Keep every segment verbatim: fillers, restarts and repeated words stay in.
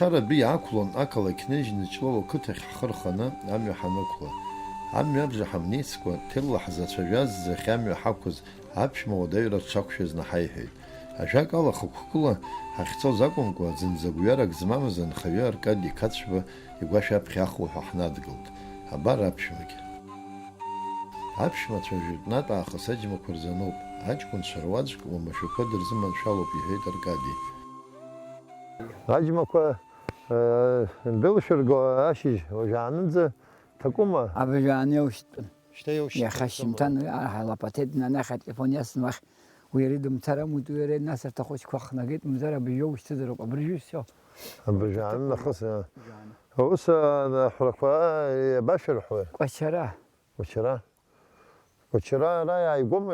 Ара адәы иаақәлон ақалақь ныжьны Ҷлоу ақыҭахь ҳхы рханы амҩа ҳанықәла. Амҩабжа ҳамнеицкәа, ҭелла ҳзацәажәаз ӡахьа амҩа ҳақәыз аԥшәма уадаҩра дшақәшәаз наҳаиҳәеит. Ажәакала, хықәкыла ҳахьцоз акәымкәа, зынӡа гәҩарак змамыз анхаҩы Аркади Қацәба игәашә аԥхьа ахуҳәа ҳнадгылт. Абар аԥшәмагьы. Аԥшәмацәа жәытәнатә аахыс аџьмақәа рзануп, аҷкәынцәа руаӡәк уамашәақәа дырзыманшәалоуп, иҳәеит Аркади. Аџьмақәа, э, ндәылшәырго ашьыжь уажәаанынӡа ҭакәыма? Абжаан иоушьҭтәын. Шьҭа иоушьҭтәын. Иаха шьыжьымҭан уи араҳа лапаҭеит, днанахьа ателефон иасны уахь уи иара идымцар амуит, уи иара нас арҭ ахәыҷқәа хнагеит, мамзар абжьы иоушьҭызароуп, абыржәы всё. Абжаан нахыс, э. Абжаан. Ус, э, аҳәрақәа, э, иабашәырҳәуеи? Кәачара. Кәачара? Кәачара ара иааигәоума?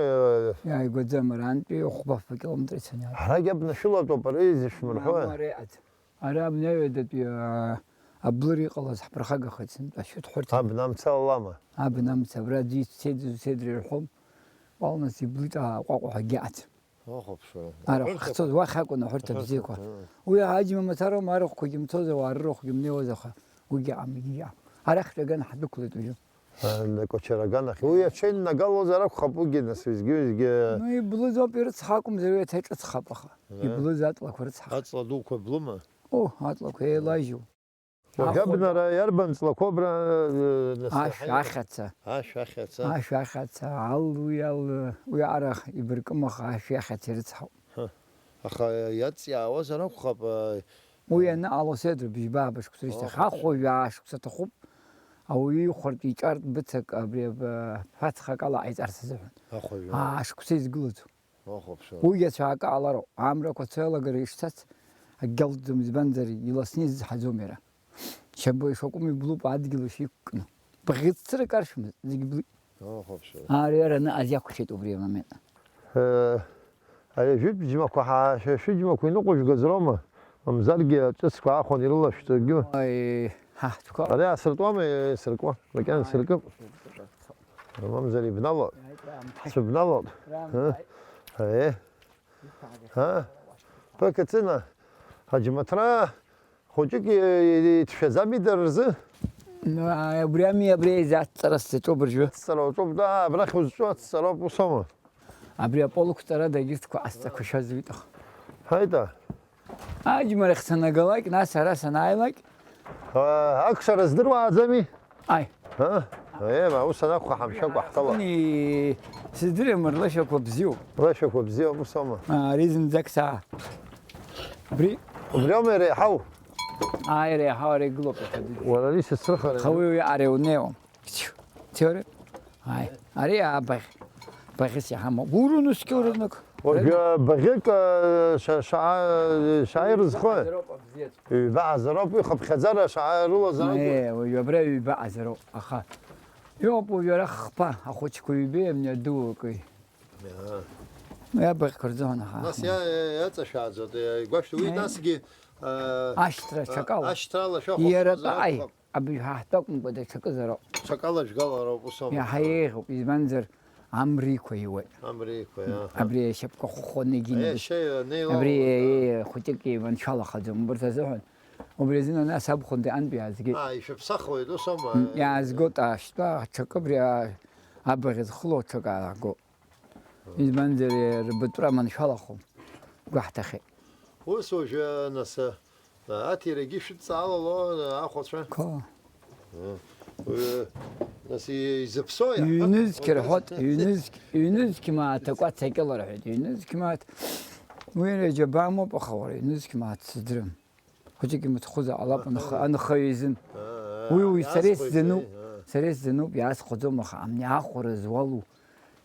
Иааигәаӡам, арантәи хәба-фба километр ицаны иааг. Ҳарагь абнашәылатәоуп, ара изышәмырҳәои? Мамоу, ара иҟаӡам. Ара абна аҩадатәи, аа, аблыр иҟалаз ҳԥырхагахеит сынтәа, ашәҭ ҳәырҭа. Абна амца алама? Абна амца, абра аӡәы ицәцеит, зуцеит рҳәом. Уалнас иблит, аа, ҟәаҟәа ҳәагьы аӡам. Ахәаԥшра. Ара ҳахьцоз уахь акәын аҳәырҭа бзиақәа. Аҳәырҭақәа, аа. Уи аџьма мацароума, арахәқәагьы мцозар, уаа рырахәгьы мнеиуазар, угьы аҟам, егьигьы аҟам. Арахь ҿаган ҳдәықәлеит уажәы. Кәачара аганахь. Уи аҽеиннагалозар акәхап, уигьы нас уеизгьы-уеизгьы. Ну, иблыз ауп ирыцҳа акәымзар, уи аҭа иҿыцхап, аха. Иблыз аҵлақәа рыцҳа. Аҵла дуқәа блыма? О, аҵлақәа еилажьу. Уажәы абнара иарбан ҵлақәоу абра, э, нас Ашә иаҳаиуа? Ахьаца. Ашә ахьаца. Ашә ахьаца, ал, уи ал, уи арахь ибыркым, аха ашә иахьаца ирыцҳауп. Ҳы. Аха иаҵиаауазар акәхап, э, Уи аныҟало сеидру быжьба-ааба шықәса рышьҭахь. Ахәажә аа шықәса аҭахуп, ауаҩы ихәартә иҿартә быцак абри аб-, ԥацхак ала ҟаиҵарц азыҳәан. Ахәажә аа. Аа шықәса изгылаӡом. Ахәаԥшра. Уигьы ацәаакы ҟалароуп. Амрақәа ацәа алагара ишцац, акгьы алҵӡом, избанзар, иласны изызҳаӡом иара. Шьабы ишакәым иблуп адгьыл ишиқәкны. Бӷьыцрак аршәмызт, зегь блит. Ахәаԥшра. Аариараны азиақәшәеит убри амомент. Э, ари ажәытә џьмақәа ҳа-, шәа-, шәыџьмақәа иныҟәыжәгаз роума? Мамзаргьы аҵәыцқәа аахәаны ирылашәҵогьы. Аи, ҳа, ҳтәқәа. Ари аасыртуама, исыркуа? Макьана сыркып. Мамзар ибналоит. Ҳцәыбналоит. Ҳа? Аи. Ҳа? Ԥыкаҵына, аџьмаҭра хәыҷык и-, и-, иҭшәаӡами дара рзы? Ну, а, убри ами, абри аизацҵара сзаҿу абыржәы. Ацҵара уаҿуп, да, абрахь узҿу ацҵароуп, усоума? Абри аполк ҵара дагьырҭқәа ҟасҵақәа шәазуит аха. Ҳаита. Аџьмарахь санагалак, нас ара санааилак. А, акәшара здыруааӡами? Аи. А? Еи, ма, ус анакәха, ҳамшьакәа ҳҭала. Ани, сыздырам, рлашьақәа бзиоуп. Лашьақәа бзиоуп, усоума? А, ари зынӡак саа. Убри? Убриоума иреиҳау? Ааи, иреиҳау ари игылоуп, иахьа дыдуп. Уара ари сыцрыхар. Хауи уи ари унеиуам. Теория? Ааи. Ари абаӷь. Баӷьыс иҳамоуп. Гуру нускьоу рынок. Уажәы баӷьык, э, ша-, шаа-, шааирызхои? Ҩба ҟазароуп, ихыԥхьаӡара шаа рылазар акәу? Е, уажәы абра ҩба ҟазароуп, аха. Иоуп уажәы ара хԥа, ахәыҷқәа ҩбеи амни адуу акы. Иа. Уи абаӷьқәа рзыҳәан аха. Нас иа-, иа-, иаҵашәааӡоит, иа-, игәашәҭо уи. Е. Насгьы, э, ашьҭра а-, аҽакала. Ашьҭрала шәахәаԥшуазар акәхап. Иара даҟаи? Абри ҳа ҳтәакәымкәа даҽакызароуп. Ҽакала жәгалароуп, ус аума? Иаҳа еиӷьуп, избанзар, амриқәа иуеит. Амриқәа, иа. Абри ашьапқәа хәхәаны егьи. Аиашьа, ианеилоу, абри, а, е, хәыҷык еиманшәалахаӡом убарҭ азыҳәан. Убри азын ана сабхәында антә иаазгеит. А, ишәыԥсахуеит, ус аума? М, иаазгоит, ашьтәа аҽакы абри, а, абаӷь зхылоу аҽакы аагоит. Избанзар, рбатәра маншәалахом, гәаҳҭахьеит. Ус уажәы, нас, аҭирагьы шәыдҵаалало, ахәацәа? Қәа. Ы, нас, и-, изыԥсоу иаҳҳәап. Ҩнызқь рҳәоит, ҩнызқь, ҩнызқь мааҭ акәац акьыла рҳәоит, ҩнызқь мааҭ. Уи ари аџьабаа моуп, аха уара, ҩнызқь мааҭ сыздырам. Хәыҷык имыцхәызар ҟалап, анх-, анхаҩы изын. Аа, уи, уи сара иазхәеит, исзануп, аа. Сара исзануп, иаасхәаӡом, аха амни ахәара зуалу,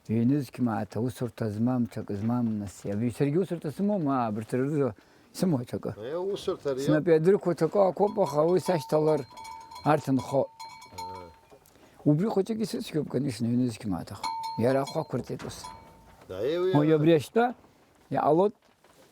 ҩнызқь мааҭ аусурҭа змам, ҽакы змам, нас, иаби-, саргьы усурҭа сымоума, абарҭ рзы исымоу аҽакы? Е, усурҭа ари. Снапы иадырқәу аҽакы акоуп, аха уи сашьҭалар арҭ нхо. Аа. Убри хәыҷык исыцәгьоуп, конечно, ҩнызқь мааҭ, аха иара ахә ақәырҵеит ус. Да, е, уи уи а- абри ашьтәа иҟалоит.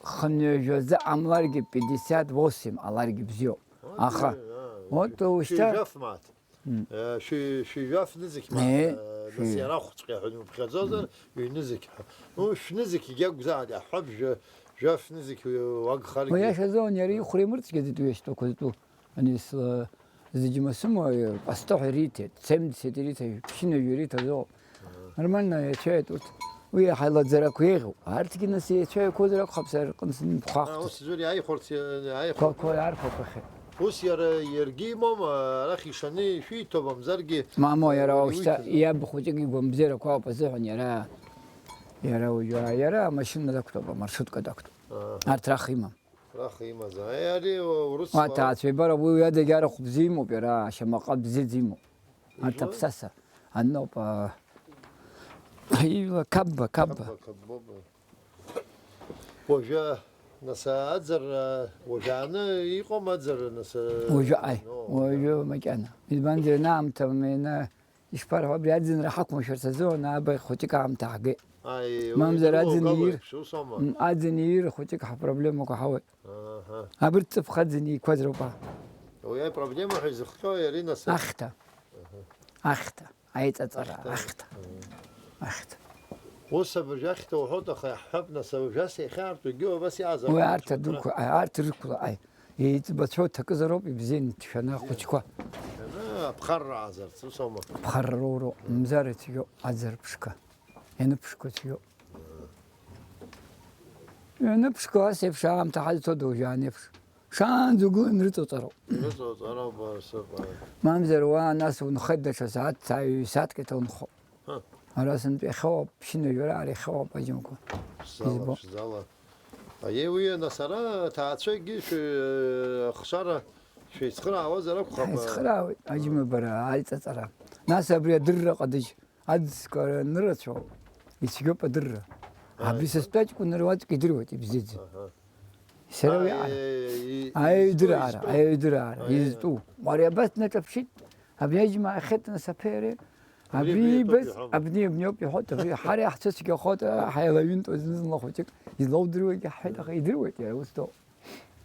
Хынҩажәа азы ҟамларгьы, пятьдесят восемь ҟаларгьы бзиоуп. Аха, а, вот, шәи-, ушьҭа-, шәи-, жәаф мааҭ. М. Э, шәи-, шәи-, жәаф нызқь мааҭ, э, э, нас шәи-, иара ахәҵәҟьа ҳәа имыԥхьаӡозар, м, ҩнызқь ҳәа. Ну, шәнызқьгьы акәзааит, аҳәҳәабжа, Жәаф нызқь уи уагхаргьы. Уи иашазы, уан иара ихәра имырцәгьаӡеит уи ашьтәақәа зтәу. Ани сла-, зегьы масымоу, астаҳәа ириҭеит, семьдесят ириҭеит, ԥшьынҩажәа ириҭазоуп. Нормально иацәааит урҭ. Уи иаҳа лаӡарақәа еиӷьуп. Арҭгьы нас иацәааиқәозар акәхап, сара рҟынӡа нымхәахт. А, ус зури аихәарц, аихәарц. Қәа-, қәа-, арԥақәахьеит. Ус иара иаргьы имоума, арахь ишаны ишәиҭо, мамзаргьы, Мамо, иара э, уажәшьҭа иуиҭоз. Иаб хәыҷык игәамбзиарақәа ауп азыҳәан иара, иара уажәы, иара амашьына дақәтәоуп, амаршрутка дақәтәоуп. Аҳа. Арҭ раха имам. Раха имазар. Аи, ари урыс Уа, ҭаацәеибарак, уи, уи адагьы арахә бзиа имоуп иара, ашьамаҟа бзиаӡа имоуп. Арҭ Ижәлои? Аԥсаса. Анноуп, а, ижәла, қапба, қапба. Қапба, қапба. Уажәы, нас, аӡара, уажәааны иҟоума аӡара, нас, Уажәы, аи, ну, уажәы макьана. Избанзар, ианаамҭа, мена, ишԥарҳәо, абри аӡынра ҳақәымшәарц азы, уана абаҩ хәыҷык аамҭа ҳгеит. Аи, Мамзар уи аӡын иир, угәалаиршәо, ус аума? М, аӡын иир хәыҷык ҳапроблемақәа ҳауеит. Аҳа. Абырҭ ҵыԥх аӡын иқәаз роуп, аа. Уи апроблема ҳәа изыхҟьо иари, нас? Ахьҭа. Аҳа. Ахьҭа. Аиҵаҵара, Ахьҭа. Ахьҭа. Аҳа. Ахьҭа. Ус абыржәы ахьҭа уҳәоит, аха иаҳҳәап, нас, абыржәы ас иахьаарту егьиу абас иаазар Уи акәхап, арҭ шәымҭра. Адуқәа, аи, арҭ рықәла, аи. Еиҵбацәоу ҭакызароуп, ибзианы иҭшәаны ахәыҷқәа. Иҭшәаны аԥхарра аазарц, ус аума? Аԥхарра роуроуп, мзар ицәгьоуп, аӡырԥшқа. Ианыԥшқәа ицәгьоуп. Ианыԥшқәа ас еиԥш аамҭа ҳазҭода уажәааны еиԥш? Шаанӡа угылан рыҵоҵароуп. Рыҵоҵароуп, ара сыҟоуп. Мамзар уа нас унхеит даҽа сааҭ, сааҩ-, сааҭк иҭа унхо. Ҳы. Ара сынтәа иахьоуп, ԥшьынҩажәа ара иахьоуп аџьымқәа. Ԥшӡала, избо. Ԥшӡала. Аиеи, уи, нас, ара аҭаацәагьы шәы-, ахшара шәеицхыраауазар акәхап. Ҳаицхыраауеит, аџьма бара, аиҵаҵара. Нас абри адырра ҟадыџь, аӡскәа анырацәоу, ицәгьоуп адырра. Ааи. Абри са стәы аҷкәын руаӡәк идыруеит, ибзиаӡа. Аҳа. Сара уи Аи, ара. Аи, аи, Аиаҩдыраара, изтәу, изтәу. Аиаҩдыраара, Аиаҩ. Изтәу. Ари абас днаҿаԥшит, абри аџьма аахьеит, нас аԥеиаре, абри абри иибаз, иҳәатәуп, абни абниоуп иҳәоит, абри ҳара иаҳцәыцәгьахоит, ҳаилаҩынтуа зны-зынла хәыҷык, излоудыруагьы ҳҳәеит, аха идыруеит иара ус доуп.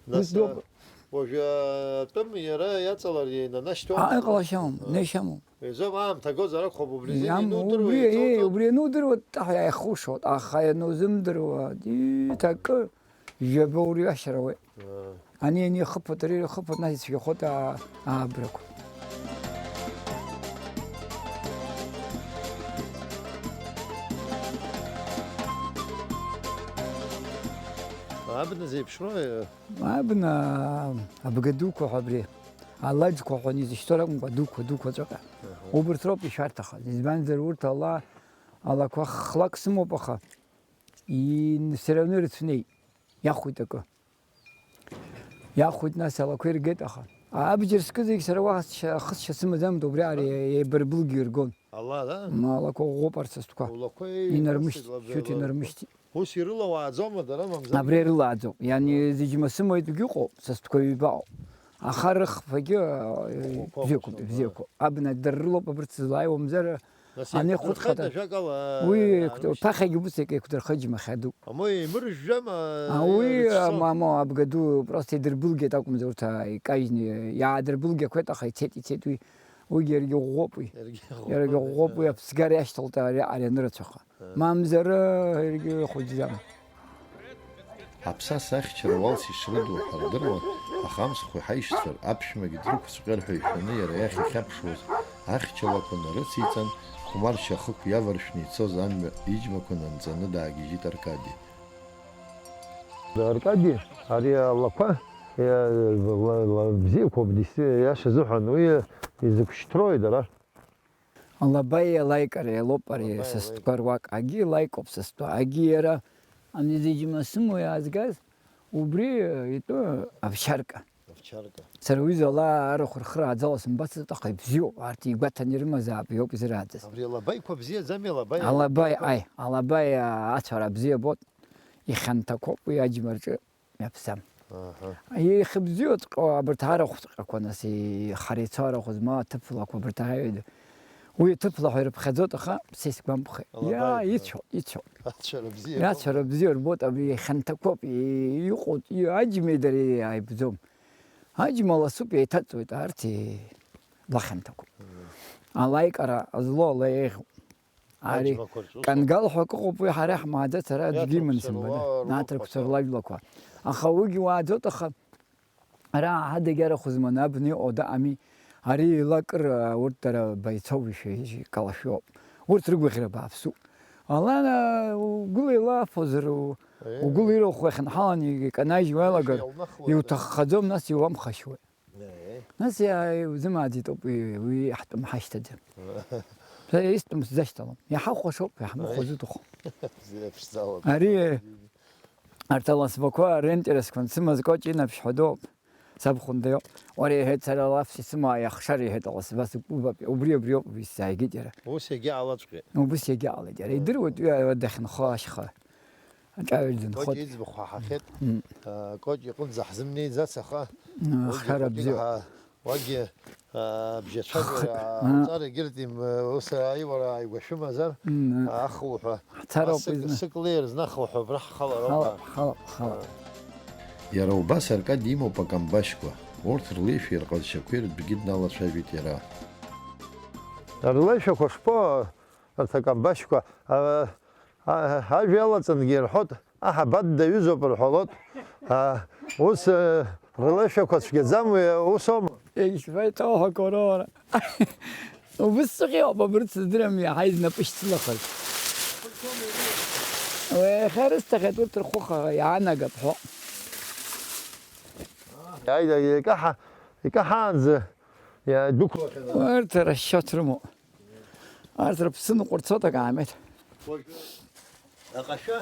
Нас, Ус доуп. Уажәы атәым иара иаҵалар инанашьҭуама? Аа, иҟалашьамам, Аа. Нешьамам. Изоуп, аамҭа гозар акәхап, убри азин Иам-, ианудыруа убри, еи, еиҵоуҵоит. Убри ианудыруа, таҳ иааихушоит, аха ианузымдыруа, ди, такы, жәаба урҩашьар ауеит. Аа. Ани, ани ихыԥоит, ари ихыԥоит, нас ицәгьахоит, аа, аабрақәа. Абна зеиԥшроу? Абна, абгадуқәа ҳәа абри. Алаџьқәа ҳәа изышьҭоу ракәымкәа, дуқәа, дуқәа ҵәҟьа. Аҳа. Убырҭ роуп ишәарҭахаз. Избанзар, урҭ ала, алақәа хлак сымоуп, аха ин-, все равно ирыцәнеит. Иахәоит акы. Иахәоит, нас алақәа иргеит, аха. Абџьар скызегь сара уаҳа сшьа-, ахысшьа сымаӡамызт, убри аара Аҳа. Еибарбылгьо иргон. Ала, да? Ма алақәа ӷәӷәоуп арҭ са стәқәа. Улақәа Инармышьҭ, еиқәырсит лаб-, шьоҭ лаб-, инармышьҭ. Ус ирылауааӡома дара, мамзар? Абри ирылааӡоуп. Иани, зегьы масымоит, егьыҟоуп, са стәқәа ҩбаҟоуп. Аха рыхԥагьы, э, Ӷәӷәақәа бзиақәоуп, ықәшәоуп, бзиақәоуп. Абна дара рылоуп абырҭ злааиуа, мамзар, Нас ани еиқәдырхеит хәыҭхада. Ажәакала, Уи, э, еиқәд-, амышьҭ. Ԥахьагьы убыс еиқәдырхеит, џьмахьадуп. Амои, имыржәжәама, А, э, уи, рыцәцо? Ма-, ма-, абгаду, просто идырбылгеит акәымзар, урҭ, а, икажьны, иаадырбылгақәеит, аха ицеит, ицеит уи. Уигьы иаргьы ӷәӷәоуп уи. Иаргьы Иаргьы ӷәӷәоуп, ӷәӷәоуп уи, э. Аԥсгара иашьҭалт ари, ари анырацәаха. Мамзар, егьи хәыҷӡам. Аԥсаса ахьчара уалс ишрыду ҳардыруан, аха амцхә иҳаишьцәар, аԥшәмагьы дрықәцәҟьар ҳәа ишәаны иара иахь ихьаԥшуаз, ахьча лақәа нарыциҵан, хәмаршьа ахықә иаваршәны ицоз амҩа иџьмақәа нанҵаны даагьежьит Аркади. Аркади, ари алақәа, иа-, ла-, ла-, бзиақәоуп, дис-, иаша азыҳәан, уи изықәшьҭрои дара? Алаба иалаикареи лоуп ари Алаба са стәқәа иалаик-, руак. Агьи лаикоуп са стәы. Агьи иара ани зегьы масымоу иаазгаз, убри, э, итәы овчарка. Овчарка. Сара уи зала арахә рхырааӡала сымбацызт, аха ибзиоуп, арҭ игәаҭаны ирымазаап, иоуп изырааӡаз. Абри алаба иқәа бзиаӡами, алаба иа-, Алаба, алаба? Аи, алаба иа-, ацәара бзиа бот, ихьанҭақәоуп уи аџьма рҿы. Иаԥсам. Аҳа. Ихьыбзиоуҵәҟьоу абарҭ арахәҵәҟьақәа, нас, ихара ицо арахә змоу аҭыԥлақәа абарҭ аҩада. Уи аҭыԥла ҳәа ирыԥхьаӡоит, аха са исгәамԥхеит. Алаба Иа, иҭа. Ицәоуп, ицәоуп. Ацәара бзиа Иацәара бзиа рбоит, абри ихьанҭақәоуп, и-, иҟоуп, и-, аџьмеи дареи ааибӡом. Аџьма ласуп, еиҭаҵуеит, арҭ и-, лахьанҭақәоуп. Мм. Алаикара злоу ала еиӷьуп. Ари Аџьмақәа рҿы усоуп. Кангал ҳәа акы ыҟоуп, уи ҳара иҳмааӡац, ара аӡәгьы иман Иаҭырԥсыр сымбаӡа. уа рыхәԥаса. Наҭырԥсыр лажәлақәа. Аха уигьы уааӡоит, аха ара ҳадагьы арахә зманы абна иҟоу даами. Ари еилакыр, а, урҭ дара боецовышьа, калашәоуп. Урҭ рыгәаӷьра бааԥсуп. Ала, а, угәыла илафозар, у-, Е. угәыла ирахә иахьынҳаланы иканажьуа иалагар, Иалнахуа. иуҭаххаӡом, нас иуамхашьуеит. Е. Нас иа-, иузымааӡеит ауп, уи, уи иаҳтәым ҳашьҭаӡам. Са истәым сзашьҭалом. Иҳахәашоуп, иаҳмыхәо Е. зыҭаху. Бзиа ԥшӡала. Ари, арҭ аласбақәа ринтересқәа ансымаз Коҷ инаԥшь ҳәа дууп. Саб Хәында иоуп. Уара иҳәеит, сара алаф исымоу аиахшар, иҳәеит аласба, сыкәыбап, убри, абриоуп, убри сзааигеит иара. Ус иагьаалаҵәҟьеит. Убыс иагьаалеит иара. Идыруеит уи ара дахьынхо ашьха. Аҿаҩа Коҷ дынхоит. Иӡбахә ҳаҳахьеит. М. А, Коҷ иҟынӡа ҳзымнеиӡац, аха М, уигьы хара Коҷ бзиоуп. ҳа-, уагьы, а, бжьацәажәара Х-, а. аҵара егьырҭ им-, ус аиуара ааигәа шәымазар, М. ахуҳәа. Ҳцароуп Ас сык-, изны. сык леир зны ахуҳәа абра ҳхалароуп. Халап, халап, халап. Иара убас аркад имоуп акамбашьқәа, урҭ рлеишәеи рҟазшьақәеи ртәгьы дналацәажәеит иара. Рлеишәақәа шԥо, арҭ акамбашьқәа, а, а, ажәа иалаҵангьы ирҳәоит, аҳ абат даҩызоуп рҳәалоит. А, ус, э, рлеишәақәа цәгьаӡам, уи усоума? Ишәҳәеит, оҳо, корора. Убыс сыҟоуп, абырҭ сыздырам, иаҳа изнапы шьцылахаз. Уи иахьа рысҭахьеит урҭ рхәыхаара иаанагап ҳәа. Иааида, икаҳа, икаҳаанӡа иадәықәлахьан. Урҭ расчет рымоуп. Арҭ рыԥсы ныҟәырцоит акаамеҭ. Уажәы аҟашәа,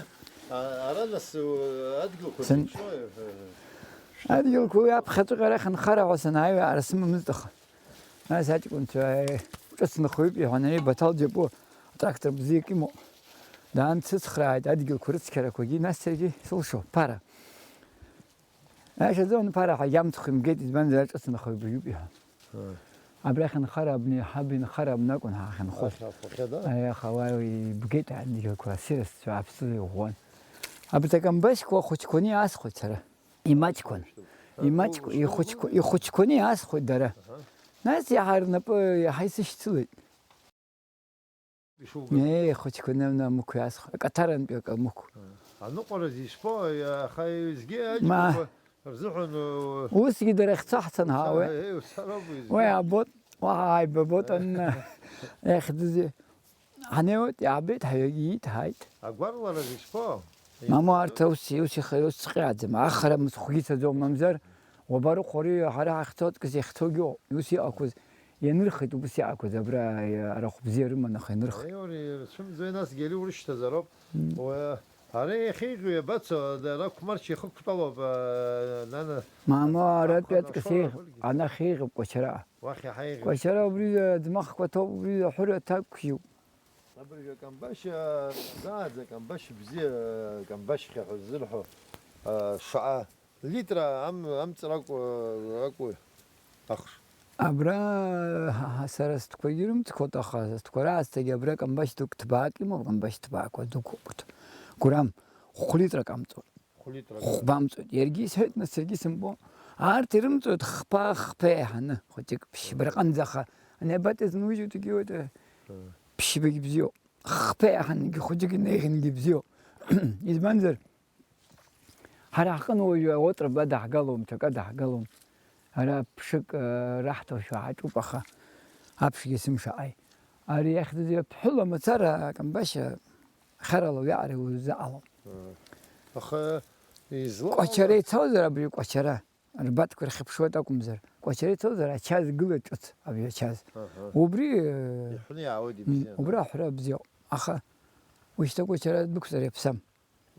а, ара нас, у-, адгьылқәа Сан- зеиԥшроу, э, Адгьылқәа уи аԥхьаҵәҟьа арахь анхара ҳәа санааиуа, ара сымамызт аха. Нас аҷкәынцәа, э, ҿыц нхаҩуп иҳәан, ари Баҭал Џьапуа атрактор бзиак имоуп. Даан дсыцхрааит адгьылқәа рыцқьарақәагьы, нас саргьы сылшо, ԥара. Аиашаӡа, уанԥара ҳәа иамцхә имгеит, избанзар, аҿыц нхаҩ баҩуп иҳәа. Ыы. Абрахь анхара абни, ҳаб инхара абнакәын ҳаахьынхоз. Ахь ахәахьа, да? Аиаха, уа ибгеит адгьылқәа, асирасцәа аԥсы иӷәӷәан. Абри акамбашьқәа ахәыҷқәаны иаасхәеит сара. Имаҷқәан. Ыы, Имаҷқәа, ушԥоубо? ихәыҷқәа, ихәыҷқәаны иаасхәеит дара. Аҳа. Нас иаҳа рнапы иаҳа исышьцылеит. Ишугәаԥхо. Е, ихәыҷқәа нымны амықә иаасхәа, акаҭарантәи акы амықә. Аныҟәараз ишԥо, аха уеизгьы Ма. аџьмақәа рзыҳәан, у-, Усгьы дара ахьцо ҳцан ҳаауеит. Е, уцароуп уеизгьы. Уи абот, уаҳа ааибабот анна. Иахьӡыз ҳанеиуеит, иаабеит, ҳаҩагьы иит, ҳаит. Агәарлараз ишԥо? Мама, арҭ ус, ус ихаиоу сцҟьааӡам. Ахара мыцхәгьы ицаӡом, мамзар, уабарыхәари, ҳара ҳахьцо аҵкыс иахьцогьы ыҟоуп. Ус иҟақәаз, ианырхит, убыс иҟақәаз, абра, арахә бзиа рыман, аха ианырхит. Аиуара ирцәымӡои, насгьы ари урышьҭазароуп. М. Уа, ара иахьеиӷьу иабацо, ара Қәмарча ихықәтәалоуп, а, нана. Мама, аратәи Ақәа аҵкыс еиӷьуп, нашоура абыргьы. Анахь еиӷьуп Кәачара. Уахь иаҳа еиӷьуп. Кәачара убри аӡмахқәа ҭоуп, убри аҳәыра ҭакәжьуп. Абыржәы акамбашь, а, зааӡа акамбашь бзиа, акамбашь хьаҳәа ззырҳәо, а, шаҟа литра ам-, амҵра акәу, акәу ахш? Абра, ҳа, ҳа, сара стәқәагьы рымҵқәоит, аха стәқәа раасҭагьы абра акамбашь дук ҭбаак имоуп, акамбашь ҭбаақәа дықәуп. Грам хә литрак амҵоит. Хә литрак. Хә бамҵоит. Иаргьы исҳәеит, нас саргьы сымбо. Арҭ ирымҵоит хԥа, хԥа еиҳаны, хәыҷык ԥшьбараҟынӡа, аха ани абатәи зынужьуҭагьы иоуеит, Ыы. ԥшьбагь бзиоуп. Хԥа еиҳангьы хәыҷык инеихьангьы бзиоуп. Избанзар, ҳара ҳҟны уажәы аотра ба даҳгалом, ҽак адаҳгалом. Ара ԥшык, ы, раҳҭошәа ҳаҿуп, аха аԥшгьы сымшаҟаи. Ари иахьӡыз ԥҳәыла мацара акамбашь харала уиаҟара иузыҟалом. Аха излоу Кәачара ицозар абри Кәачара? Рбатқәа рхьыԥшуеит акәымзар, Кәачара ицозар ача згылеит ҿыц, абри ача з-, Аҳа. Убри, э, Иҳәны иаауеит м, ибзианы. Убри аҳәра бзиоуп. Аха уажәшьҭа Кәачара дәықәҵар иаԥсам.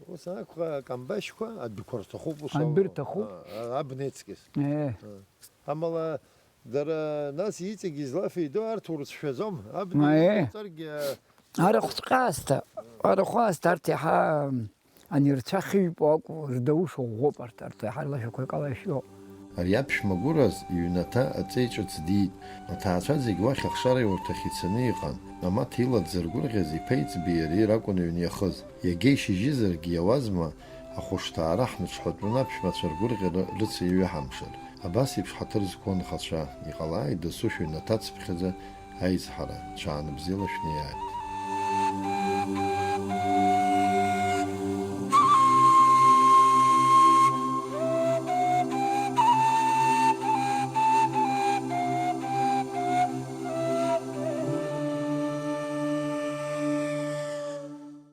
Ус акәха, акамбашьқәа адәқәа рҭахуп ус Адәы ау-, рҭахуп. А, а, абнеҵкьыс. Э. А. Амала дара нас иҵегь излафеидо арҭ урыцәшәаӡом. Абна Ма, э. иҵаргьы, а, Арахә ҵҟьаасҭа, арахә аасҭа арҭ иаҳа Ани рцәа ахьыжәпо акәу, рдауш ӷәӷәоуп арҭ, арҭ иаҳа рлашәақәа акала ишәиоуп. Ари аԥшәма гәыраз иҩнаҭа аҵеи ҿыц диит. Аҭаацәа зегь уахь ахшареиурҭахь ицаны иҟан. Амаҭ ила дзыргәырӷьаз иԥеиҵби иареи ракәын ҩны иахыз. Иагьа ишьыжьызаргьы иауазма, ахәышҭаара ҳныҽҳәатәны аԥшәмацәа ргәырӷьара рыцеиҩаҳамшар. Абас еиԥш ҳаҭыр зқәу анхацәа, иҟалааит дасу шәыҩнаҭацыԥхьаӡа аизҳара, ҽаанбзиала шәнеиааит.